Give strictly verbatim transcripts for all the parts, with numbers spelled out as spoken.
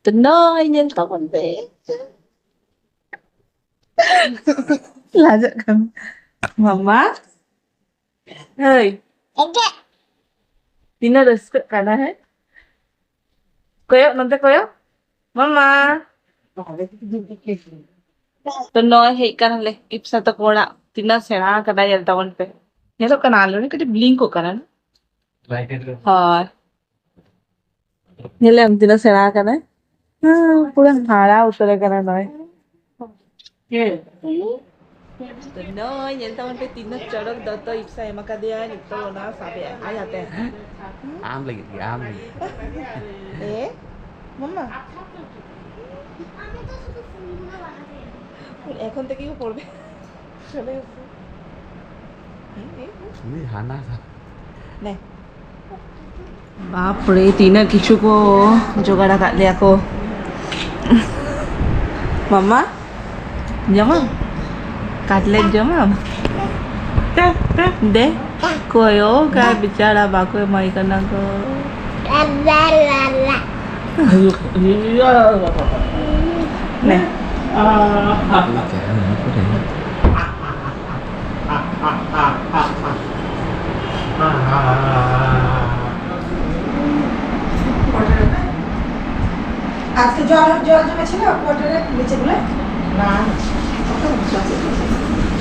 ᱛᱚ ᱱᱚᱜᱼᱚᱭ ᱧᱮᱞ ᱛᱟᱵᱚᱱ ᱯᱮ᱾ ᱞᱟᱡᱟᱜ ᱠᱟᱱᱟ᱾ ᱢᱟᱢᱟ᱾ ᱦᱳᱭ᱾ ᱛᱤᱱᱟᱹᱜ ᱨᱟᱹᱥᱠᱟᱹᱜ ᱠᱟᱱᱟ, ᱦᱮᱸ? ᱠᱚᱭᱚᱜ, ᱱᱚᱛᱮ ᱠᱚᱭᱚᱜ᱾ ᱢᱟᱢᱟ᱾ ᱛᱚ ᱱᱚᱜᱼᱚᱭ ᱦᱮᱡ ᱠᱟᱱᱟᱞᱮ ᱤᱯᱥᱟ ᱛᱟᱠᱚ ᱚᱲᱟᱜ᱾ ᱛᱤᱱᱟᱹᱜ ᱥᱮᱬᱟ ᱠᱟᱱᱟ, ᱧᱮᱞ ᱛᱟᱵᱚᱱ ᱯᱮ᱾ ᱧᱮᱞᱚᱜ ᱠᱟᱱᱟ, ᱟᱞᱮ ᱠᱟᱹᱴᱤᱡ ᱵᱞᱤᱝᱠᱚᱜ ᱠᱟᱱᱟ᱾ ᱦᱳᱭ᱾ ᱧᱮᱞᱮᱢ ᱛᱤᱱᱟᱹᱜ ᱥᱮᱬᱟ ᱠᱟᱱᱟᱭ᱾ ᱦᱮᱸ, ᱯᱩᱨᱟᱹ ᱦᱟᱨᱟ ᱩᱛᱟᱹᱨ ᱟᱠᱟᱱᱟ ᱱᱚᱜᱼᱚᱭ᱾ ᱛᱚ ᱱᱚᱜᱼᱚᱭ ᱧᱮᱞ ᱛᱟᱵᱚᱱ ᱯᱮ, ᱛᱤᱱᱟᱹᱜ ᱪᱚᱨᱚᱠ ᱫᱚᱛᱚ ᱤᱯᱥᱟ ᱮᱢ ᱟᱠᱟᱫᱮᱭᱟ, ᱱᱤᱛᱚᱜ ᱚᱱᱟ ᱥᱟᱵᱮ ᱟᱭ ᱟᱛᱮ᱾ ᱟᱢ ᱞᱟᱹᱜᱤᱫ ᱜᱮ, ᱟᱢ ᱞᱟᱹᱜᱤᱫ᱾ ᱮ, ᱢᱟᱢᱟ᱾ এখন থেকেই ও পড়বে। চলে এসো। এই, এই, এই। ᱩᱱᱤ ᱦᱟᱱᱟ ᱥᱟ- নে। বাপরে, ᱛᱤᱱᱟᱹᱜ ᱠᱤᱪᱷᱩ ᱠᱚ ᱡᱚᱜᱟᱲ ᱟᱠᱟᱫ ᱞᱮᱭᱟ ᱠᱚ᱾ ᱢᱟᱢᱟ, ᱡᱚᱢᱟᱢ? ᱠᱟᱴᱞᱮᱴ ᱡᱚᱢᱟᱢ? ᱫᱮ, ᱠᱚᱭᱚᱜ ᱟᱭ ᱵᱮᱪᱟᱨᱟ, ᱵᱟᱠᱚ ᱮᱢᱟᱭ ᱠᱟᱱᱟ ᱠᱚ᱾ ᱱᱮ᱾ আজকে জল, জল জমেছিল কোয়ার্টারের নিচে বলে? না। কত বছর আছে?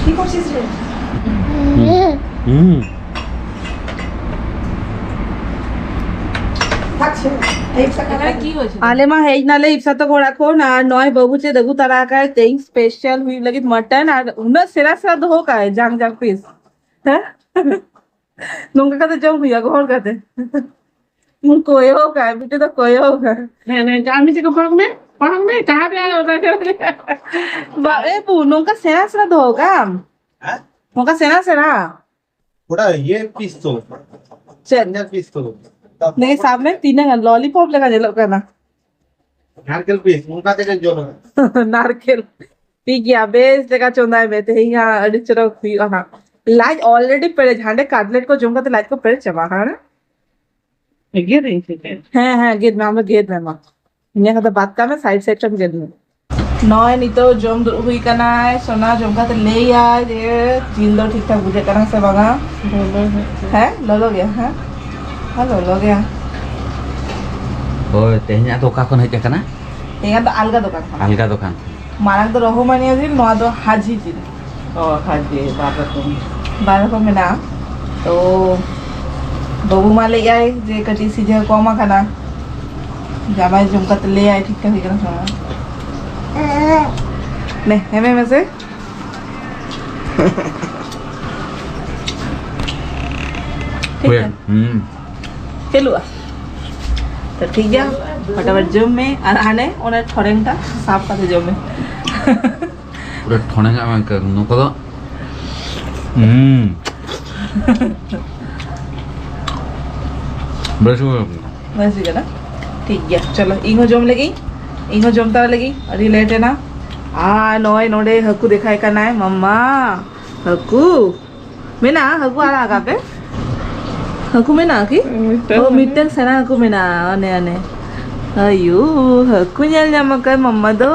কি করছিস রে? হুম। থাকছে। এই একটা এখানে কি হয়েছে? ᱟᱞᱮ ᱢᱟ ᱦᱮᱡ ᱱᱟᱞᱮ ᱤᱯᱥᱟ ᱛᱟᱠᱚ ᱚᱲᱟᱜ ᱠᱷᱚᱱ, ᱟᱨ ᱱᱚᱜᱼᱚᱭ ᱵᱟᱹᱵᱩ ᱪᱮᱫ ᱟᱹᱜᱩ ᱛᱟᱨᱟ ᱟᱠᱟᱫ, ᱛᱮᱦᱮᱧ ᱥᱯᱮᱥᱟᱞ ᱦᱩᱭᱩᱜ ᱞᱟᱹᱜᱤᱫ ᱢᱟᱴᱚᱱ, ᱟᱨ ᱩᱱᱟᱹᱜ ᱥᱮᱬᱟ ᱥᱮᱬᱟ ᱫᱚᱦᱚ ᱠᱟᱜᱼᱟᱭ, ᱡᱟᱝ ᱡᱟᱝ ᱯᱤᱥ᱾ ᱦᱮᱸ? ᱱᱚᱝᱠᱟ ᱠᱟᱛᱮ ᱡᱚᱢ ᱦᱩᱭᱩᱜᱼᱟ, ᱜᱚᱦᱚᱲ ᱠᱟᱛᱮ᱾ ᱠᱚᱭᱚᱜ ᱠᱟᱭ, ᱵᱤᱴᱤ ᱫᱚ ᱠᱚᱭᱚᱜ ᱠᱟᱭ᱾ ᱦᱮᱸ, ᱦᱮᱸ, ᱟᱢ ᱪᱮᱫ ᱠᱚ ᱯᱟᱲᱦᱟᱜ ᱢᱮ, ᱯᱟᱲᱦᱟᱜ ᱢᱮ, ᱡᱟᱦᱟᱸ ᱨᱮ ᱟᱨ ᱚᱱᱟ ᱜᱮ᱾ ᱵᱟ, ᱮ ᱵᱩ, ᱱᱚᱝᱠᱟ ᱥᱮᱬᱟ ᱥᱮᱬᱟ ᱫᱚᱦᱚ ᱠᱟᱜ ᱟᱢ᱾ ᱦᱮᱸ? ᱱᱚᱝᱠᱟ ᱥᱮᱬᱟ ᱥᱮᱬᱟ᱾ ᱛᱷᱚᱲᱟ ᱤᱭᱟᱹ ᱯᱤᱥ ᱛᱚ᱾ ᱪᱮᱫ? ᱯᱤᱥ ᱛᱚ᱾ ᱱᱮ ᱥᱟᱵ ᱢᱮ, ᱛᱤᱱᱟᱹᱜ ᱜᱟᱱ ᱞᱚᱞᱤᱯᱚᱯ ᱞᱮᱠᱟ ᱧᱮᱞᱚᱜ ᱠᱟᱱᱟ᱾ ᱱᱟᱨᱠᱮᱞ ᱯᱤᱥ, ᱚᱱᱠᱟ ᱛᱮᱜᱮ ᱡᱚᱢᱟ᱾ ᱱᱟᱨᱠᱮᱞ᱾ ᱴᱷᱤᱠ ᱜᱮᱭᱟ, ᱵᱮᱥ ᱞᱮᱠᱟ ᱪᱚᱸᱫᱟᱭ ᱢᱮ, ᱛᱮᱦᱮᱧ ᱦᱟᱸᱜ ᱟᱹᱰᱤ ᱪᱚᱨᱚᱠ ᱦᱩᱭᱩᱜᱼᱟ ᱦᱟᱸᱜ᱾ ᱞᱟᱡ already ᱯᱮᱨᱮᱡ, ᱦᱟᱸᱰᱮ ᱠᱟᱴᱞᱮᱴ ᱠᱚ ᱡᱚᱢ ᱠᱟᱛᱮ ᱞᱟᱡ ᱠᱚ ᱯᱮᱨᱮᱡ ᱪᱟᱵᱟ ᱟᱠᱟᱱᱟ᱾ ᱜᱮᱫ ᱟᱹᱧ ᱥᱮ ᱪᱮᱫ? ᱦᱮᱸ, ᱦᱮᱸ, ᱜᱮᱫ ᱢᱮ, ᱟᱢ ᱫᱚ ᱜᱮᱫ ᱢᱮ ᱢᱟ᱾ ᱤᱧᱟᱹᱜ ᱠᱟᱛᱷᱟ ᱵᱟᱫ ᱠᱟᱜ ᱢᱮ, ᱥᱟᱭᱤᱰ ᱥᱟᱭᱤᱰ ᱨᱮᱢ ᱧᱮᱞ ᱢᱮ᱾ ᱱᱚᱜᱼᱚᱭ ᱱᱤᱛᱚᱜ ᱡᱚᱢ ᱫᱩᱲᱩᱵ ᱦᱩᱭ ᱠᱟᱱᱟᱭ᱾ ᱥᱳᱱᱟ ᱡᱚᱢ ᱠᱟᱛᱮ ᱞᱟᱹᱭᱟᱭ ᱡᱮ ᱡᱤᱞ ᱫᱚ ᱴᱷᱤᱠ ᱴᱷᱟᱠ ᱵᱩᱡᱷᱟᱹᱜ ᱠᱟᱱᱟ ᱥᱮ ᱵᱟᱝᱟ᱾ ᱞᱚᱞᱚ ᱧᱚᱜ ᱜᱮ᱾ ᱦᱮᱸ, ᱞᱚᱞᱚ ᱜᱮᱭᱟ᱾ ᱦᱮᱸ, ᱦᱮᱸ, ᱞᱚᱞᱚ ᱜᱮᱭᱟ᱾ ᱦᱳᱭ, ᱛᱮᱦᱮᱧᱟᱜ ᱫᱚ ᱚᱠᱟ ᱠᱷᱚᱱ ᱦᱮᱡ ᱟᱠᱟᱱᱟ? ᱛᱮᱦᱮᱧᱟᱜ ᱫᱚ ᱟᱞᱜᱟ ᱫᱚᱠᱟᱱ ᱠᱷᱚᱱ᱾ ᱟᱞᱜᱟ ᱫᱚᱠᱟᱱ ᱠᱷᱚᱱ᱾ ᱢᱟᱲᱟᱝ ᱫᱚ ᱨᱚᱦᱚᱢᱟᱱᱤᱭᱟ ᱡᱤᱞ, ᱱᱚᱣᱟ ᱫᱚ ᱦᱟᱡᱤ ᱡᱤᱞ᱾ ᱚ, ᱦᱟᱡᱤ, ᱵᱟᱨ ᱨᱚᱠᱚᱢ᱾ ᱵᱟᱨ ᱨᱚᱠᱚᱢ ᱢᱮᱱᱟᱜᱼᱟ᱾ ᱛᱚ, ᱵᱟᱹᱵᱩ ᱢᱟ ᱞᱟᱹᱭᱮᱜᱼᱟᱭ ᱡᱮ ᱠᱟᱹᱴᱤᱡ ᱥᱤᱡᱷᱟᱹ ᱠᱚᱢ ᱟᱠᱟᱱᱟ᱾ ᱡᱟᱢᱟᱭ ᱡᱚᱢ ᱠᱟᱛᱮ ᱞᱟᱹᱭᱟᱭ ᱴᱷᱤᱠ ᱴᱷᱟᱠ ᱦᱩᱭ ᱠᱟᱱᱟ ᱥᱮ ᱵᱟᱝ᱾ ᱱᱮ, ᱦᱮᱢᱮ ᱢᱮᱥᱮ᱾ ᱴᱷᱤᱠ ᱦᱩᱭ᱾ ᱜᱮᱭᱟ᱾ ᱦᱩᱸ᱾ ᱪᱟᱹᱞᱩᱜᱼᱟ᱾ ᱛᱚ ᱴᱷᱤᱠ ᱜᱮᱭᱟ, ᱯᱷᱚᱴᱟᱯᱷᱚᱴ ᱡᱚᱢ ᱢᱮ᱾ ᱟᱨ ᱦᱟᱱᱮ ᱚᱱᱟ ᱴᱷᱚᱲᱮᱝ ᱴᱟ ᱥᱟᱵ ᱠᱟᱛᱮ ᱡᱚᱢ ᱢᱮ᱾ ᱯᱩᱨᱟᱹ ᱴᱷᱚᱲᱮᱝ ᱟᱜ ᱢᱮᱱᱛᱮ ᱱᱚᱝᱠᱟ ᱫᱚ᱾ ᱦᱩᱸ᱾ ᱵᱮᱥ ᱜᱮ ᱦᱩᱭ ᱠᱟᱱᱟ᱾ ᱵᱮᱥ ᱜᱮ ᱠᱟᱱᱟ᱾ ᱴᱷᱤᱠ ᱜᱮᱭᱟ, ᱪᱚᱞᱚ, ᱤᱧ ᱦᱚᱸ ᱡᱚᱢ ᱞᱮᱜᱤᱧ, ᱤᱧ ᱦᱚᱸ ᱡᱚᱢ ᱛᱟᱨᱟ ᱞᱮᱜᱤᱧ, ᱟᱹᱰᱤ ᱞᱮᱴ ᱮᱱᱟ᱾ ᱟᱨ ᱱᱚᱜᱼᱚᱭ ᱱᱚᱰᱮ ᱦᱟᱹᱠᱩ ᱫᱮᱠᱷᱟᱭ ᱠᱟᱱᱟᱭ ᱢᱟᱢᱟ, ᱦᱟᱹᱠᱩ᱾ ᱢᱮᱱᱟᱜᱼᱟ, ᱦᱟᱹᱠᱩ ᱟᱲᱟᱜ ᱟᱠᱟᱫ ᱯᱮ? ᱦᱟᱹᱠᱩ ᱢᱮᱱᱟᱜᱼᱟ ᱠᱤ? ᱢᱤᱫᱴᱟᱝ ᱚ, ᱢᱮᱱᱟᱜᱼᱟ᱾ ᱢᱤᱫᱴᱟᱝ ᱥᱮᱬᱟ ᱦᱟᱹᱠᱩ ᱢᱮᱱᱟᱜᱼᱟ, ᱚᱱᱮ, ᱚᱱᱮ᱾ ᱟᱭᱳ, ᱦᱟᱹᱠᱩ ᱧᱮᱞ ᱧᱟᱢ ᱟᱠᱟᱫ ᱢᱟᱢᱟ ᱫᱚ᱾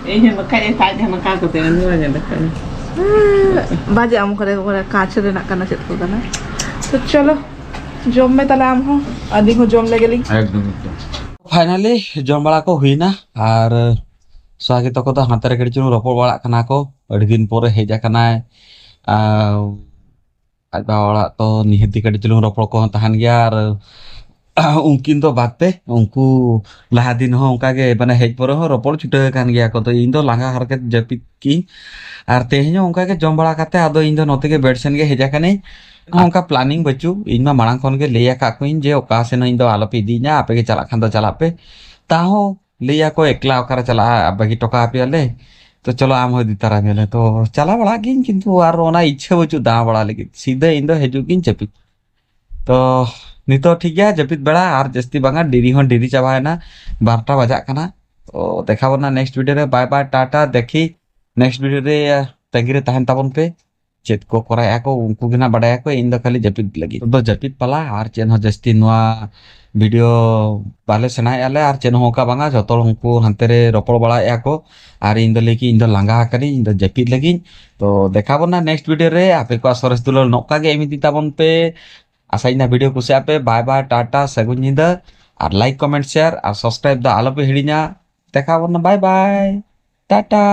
ᱤᱧ ᱦᱚᱸ ᱵᱟᱠᱷᱟᱡ ᱮᱴᱟᱜ ᱡᱟᱦᱟᱸ ᱱᱚᱝᱠᱟ ᱠᱟᱛᱮ ᱩᱱᱤ ᱦᱚᱸ ᱧᱮᱞ ᱟᱠᱟᱫ᱾ ᱵᱟᱡᱮ ᱟᱢ ᱠᱚᱨᱮ, ᱠᱚᱨᱮ ᱠᱟᱸᱪ ᱨᱮᱱᱟᱜ ᱠᱟᱱᱟ, ᱪᱮᱫ ᱠᱚ ᱠᱟᱱᱟ? ᱛᱚ ᱪᱚᱞᱚ, ᱡᱚᱢ ᱢᱮ ᱛᱟᱦᱞᱮ ᱟᱢ ᱦᱚᱸ, ᱟᱹᱞᱤᱧ ᱦᱚᱸ ᱡᱚᱢ ᱞᱮᱜᱮ ᱞᱤᱧ᱾ ᱮᱠᱫᱚᱢ, ᱮᱠᱫᱚᱢ᱾ ᱯᱷᱟᱭᱱᱟᱞᱤ ᱡᱚᱢ ᱵᱟᱲᱟ ᱠᱚ ᱦᱩᱭᱱᱟ, ᱟᱨ ᱥᱚᱦᱟᱜᱤ ᱛᱟᱠᱚ ᱫᱚ ᱦᱟᱱᱛᱮ ᱨᱮ ᱠᱟᱹᱴᱤᱡ ᱪᱩᱞᱩᱝ ᱨᱚᱯᱚᱲ ᱵᱟᱲᱟᱜ ᱠᱟᱱᱟ ᱠᱚ, ᱟᱹᱰᱤ ᱫᱤᱱ ᱯᱚᱨᱮ ᱦᱮᱡ ᱟᱠᱟᱱᱟᱭ᱾ ᱟᱨ ᱟᱡ ᱵᱟᱵᱟ ᱚᱲᱟᱜ ᱛᱚ ᱱᱤᱦᱟᱹᱛᱤ ᱠᱟᱹᱴᱤᱡ ᱪᱩᱞᱩᱝ ᱨᱚᱯᱚᱲ ᱠᱚᱦᱚᱸ ᱛᱟᱦᱮᱱ ᱜᱮᱭᱟ, ᱟᱨ ᱩᱱᱠᱤᱱ ᱫᱚ ᱵᱟᱫ ᱯᱮ, ᱩᱱᱠᱩ ᱞᱟᱦᱟ ᱫᱤᱱ ᱦᱚᱸ ᱚᱱᱠᱟ ᱜᱮ, ᱢᱟᱱᱮ, ᱦᱮᱡ ᱯᱚᱨᱮ ᱦᱚᱸ ᱨᱚᱯᱚᱲ ᱪᱷᱩᱴᱟᱹᱣ ᱟᱠᱟᱱ ᱜᱮᱭᱟ ᱠᱚ᱾ ᱛᱚ ᱤᱧ ᱫᱚ ᱞᱟᱸᱜᱟ ᱦᱟᱨᱠᱮᱛ ᱡᱟᱹᱯᱤᱫ ᱠᱤᱧ, ᱟᱨ ᱛᱮᱦᱮᱧ ᱦᱚᱸ ᱚᱱᱠᱟ ᱜᱮ ᱡᱚᱢ ᱵᱟᱲᱟ ᱠᱟᱛᱮ ᱟᱫᱚ ᱤᱧ ᱫᱚ ᱱᱚᱛᱮ ᱜᱮ ᱵᱮᱰ ᱥᱮᱱ ᱜᱮ ᱦᱮᱡ ᱟᱠᱟᱱᱟᱹᱧ᱾ ᱚᱱᱠᱟ ᱯᱞᱟᱱᱤᱝ ᱵᱟᱹᱪᱩᱜ, ᱤᱧ ᱢᱟ ᱢᱟᱲᱟᱝ ᱠᱷᱚᱱ ᱜᱮ ᱞᱟᱹᱭ ᱟᱠᱟᱫ ᱠᱚᱣᱟᱧ ᱡᱮ ᱚᱠᱟ ᱥᱮᱱ ᱦᱚᱸ ᱤᱧ ᱫᱚ ᱟᱞᱚᱯᱮ ᱤᱫᱤᱧᱟ, ᱟᱯᱮ ᱜᱮ ᱪᱟᱞᱟᱜ ᱠᱷᱟᱱ ᱫᱚ ᱪᱟᱞᱟᱜ ᱯᱮ, ᱛᱟᱦᱚᱸ ᱞᱟᱹᱭ ᱟᱠᱚ ᱮᱠᱞᱟ ᱚᱠᱟᱨᱮ ᱪᱟᱞᱟᱜᱼᱟ, ᱵᱟᱹᱜᱤ ᱦᱚᱴᱚ ᱠᱟᱜ ᱯᱮᱭᱟᱞᱮ᱾ ᱛᱚ ᱪᱚᱞᱚ ᱟᱢ ᱦᱚᱸ ᱤᱫᱤ ᱛᱟᱨᱟ ᱢᱮᱭᱟᱞᱮ᱾ ᱛᱚ ᱪᱟᱞᱟᱣ ᱵᱟᱲᱟᱜ ᱜᱤᱧ, ᱠᱤᱱᱛᱩ ᱟᱨ ᱚᱱᱟ ᱤᱪᱪᱷᱟᱹ ᱵᱟᱹᱪᱩᱜ ᱫᱟᱬᱟ ᱵᱟᱲᱟ ᱞᱟᱹᱜᱤᱫ, ᱥᱤᱫᱷᱟᱹ ᱤᱧ ᱫᱚ ᱦᱤᱡᱩᱜ ᱜᱤᱧ ᱡᱟᱹᱯᱤᱫ᱾ ᱛᱚ ᱱᱤᱛᱚᱜ ᱴᱷᱤᱠ ᱜᱮᱭᱟ, ᱡᱟᱹᱯᱤᱫ ᱵᱮᱲᱟ ᱟᱨ ᱡᱟᱹᱥᱛᱤ ᱵᱟᱝᱟ, ᱰᱮᱨᱤ ᱦᱚᱸ ᱰᱮᱨᱤ ᱪᱟᱵᱟᱭᱮᱱᱟ, ᱵᱟᱨᱚᱴᱟ ᱵᱟᱡᱟᱜ ᱠᱟᱱᱟ᱾ ᱛᱚ ᱫᱮᱠᱷᱟᱣ ᱵᱚᱱᱟ ᱱᱮᱠᱥᱴ ᱵᱷᱤᱰᱤᱭᱳ ᱨᱮ᱾ ᱵᱟᱭ ᱵᱟᱭ, ᱴᱟᱴᱟ, ᱫᱮᱠᱷᱤ ᱱᱮᱠᱥᱴ ᱵᱷᱤᱰᱤᱭᱳ ᱨᱮ, ᱛᱟᱺᱜᱤ ᱨᱮ ᱛᱟᱦᱮᱱ ᱛᱟᱵᱚᱱ ᱯᱮ᱾ ᱪᱮᱫ ᱠᱚ ᱠᱚᱨᱟᱣᱮᱫᱼᱟ ᱠᱚ, ᱩᱱᱠᱩ ᱜᱮ ᱱᱟᱜ ᱵᱟᱰᱟᱭᱟᱠᱚ᱾ ᱤᱧ ᱫᱚ ᱠᱷᱟᱹᱞᱤ ᱡᱟᱹᱯᱤᱫ ᱞᱟᱹᱜᱤᱫ ᱫᱚ ᱡᱟᱹᱯᱤᱫ ᱯᱟᱞᱟ, ᱟᱨ ᱪᱮᱫ ᱦᱚᱸ ᱡᱟᱹᱥᱛᱤ ᱱᱚᱣᱟ ᱵᱷᱤᱰᱤᱭᱳ ᱵᱟᱞᱮ ᱥᱮᱬᱟᱭᱮᱫᱼᱟ ᱞᱮ, ᱟᱨ ᱪᱮᱫ ᱦᱚᱸ ᱚᱱᱠᱟ ᱵᱟᱝᱟ᱾ ᱡᱚᱛᱚ ᱦᱚᱲ ᱩᱱᱠᱩ ᱦᱟᱱᱛᱮ ᱨᱮ ᱨᱚᱯᱚᱲ ᱵᱟᱲᱟᱭᱮᱫᱼᱟ ᱠᱚ, ᱟᱨ ᱤᱧ ᱫᱚ ᱞᱟᱹᱭ ᱠᱮᱫ ᱤᱧ ᱫᱚ ᱞᱟᱸᱜᱟ ᱟᱠᱟᱱᱟᱹᱧ, ᱤᱧ ᱫᱚ ᱡᱟᱹᱯᱤᱫ ᱞᱟᱹᱜᱤᱫ᱾ ᱛᱚ ᱫᱮᱠᱷᱟ ᱵᱚᱱᱟ ᱱᱮᱠᱥᱴ ᱵᱷᱤᱰᱤᱭᱳ ᱨᱮ᱾ ᱟᱯᱮ ᱠᱚᱣᱟᱜ ᱥᱚᱨᱮᱥ ᱫᱩᱞᱟᱹᱲ ᱱᱚᱝᱠᱟ ᱜᱮ ᱮᱢ ᱤᱫᱤ ᱛᱟᱵᱚᱱ ᱯᱮ᱾ ᱟᱥᱟᱧ ᱱᱟ ᱵᱷᱤᱰᱤᱭᱳ ᱠᱩᱥᱤᱭᱟᱜ ᱯᱮ᱾ ᱵᱟᱭ ᱵᱟᱭ, ᱴᱟᱴᱟ, ᱥᱟᱹᱜᱩᱱ ᱧᱤᱫᱟᱹ᱾ ᱟᱨ ᱞᱟᱭᱤᱠ, ᱠᱚᱢᱮᱱᱴ, ᱥᱮᱭᱟᱨ ᱟᱨ ᱥᱟᱵᱥᱠᱨᱟᱭᱤᱵ ᱫᱚ ᱟᱞᱚᱯᱮ ᱦᱤᱲᱤᱧᱟ᱾ ᱫᱮᱠᱷᱟ ᱵᱚᱱᱟ, ᱵᱟᱭ ᱵᱟᱭ, ᱴᱟᱴᱟ᱾